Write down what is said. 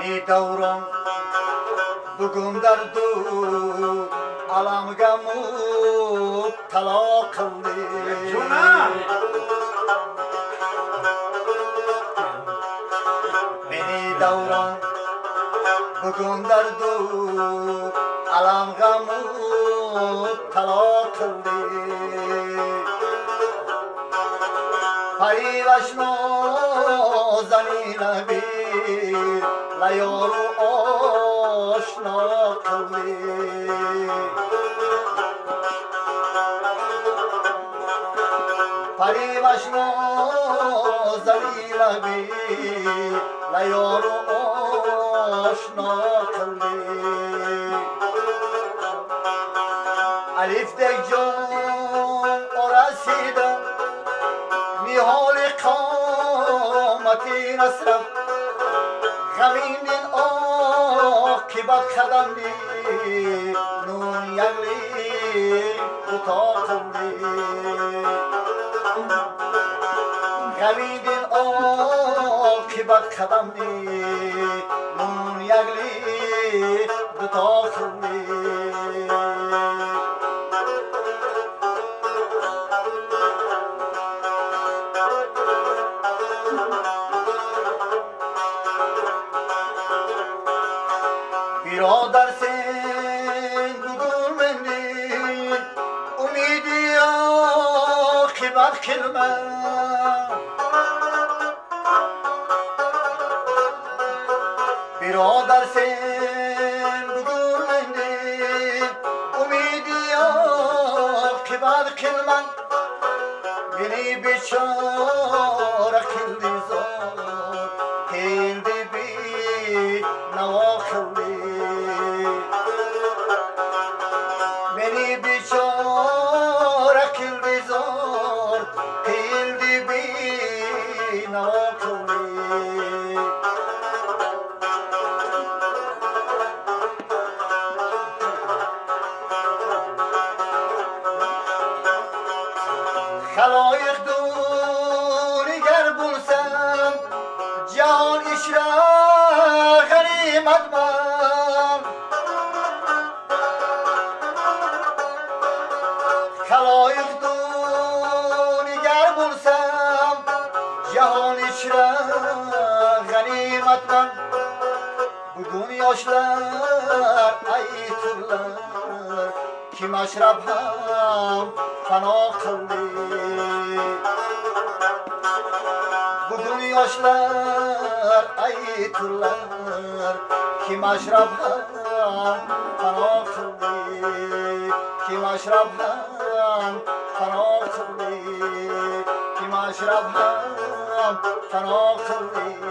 Meni davron bugun dardu alamga mubtalo qildi. Meni davron bugun dardu alamga mubtalo qildi. Parivash nozanina bir layoru oshno qildi. Parivash nozanina bir layoru oshno qildi. Alifdek jon orasida niholi qomati nasrab, g'amingning oqibat qadamli nun yagli duto qildi. G'amingning oqibat qadamli nun yagli duto qildi. Birodar sen bugun meni umidi oqibat qilma. Birodar sen bugun meni umidi oqibat qilma. Meni bechora qildi zor, qildi binavo qildi. Meni bechora qildi zor, qildi binavo qildi. Xaloyiq dunigar bo'lsam, jahon ichra g'animatman. Xaloyiq dunigar bo'lsam, jahon ichra g'animatman. Bugun yoshlar aytirlar, kim ashrab ham fano qildi. Bugun yoshlar aytirlar, kim ashrab ham fano qildi. Kim ashrab ham fano qildi. Kim ashrab ham fano qildi.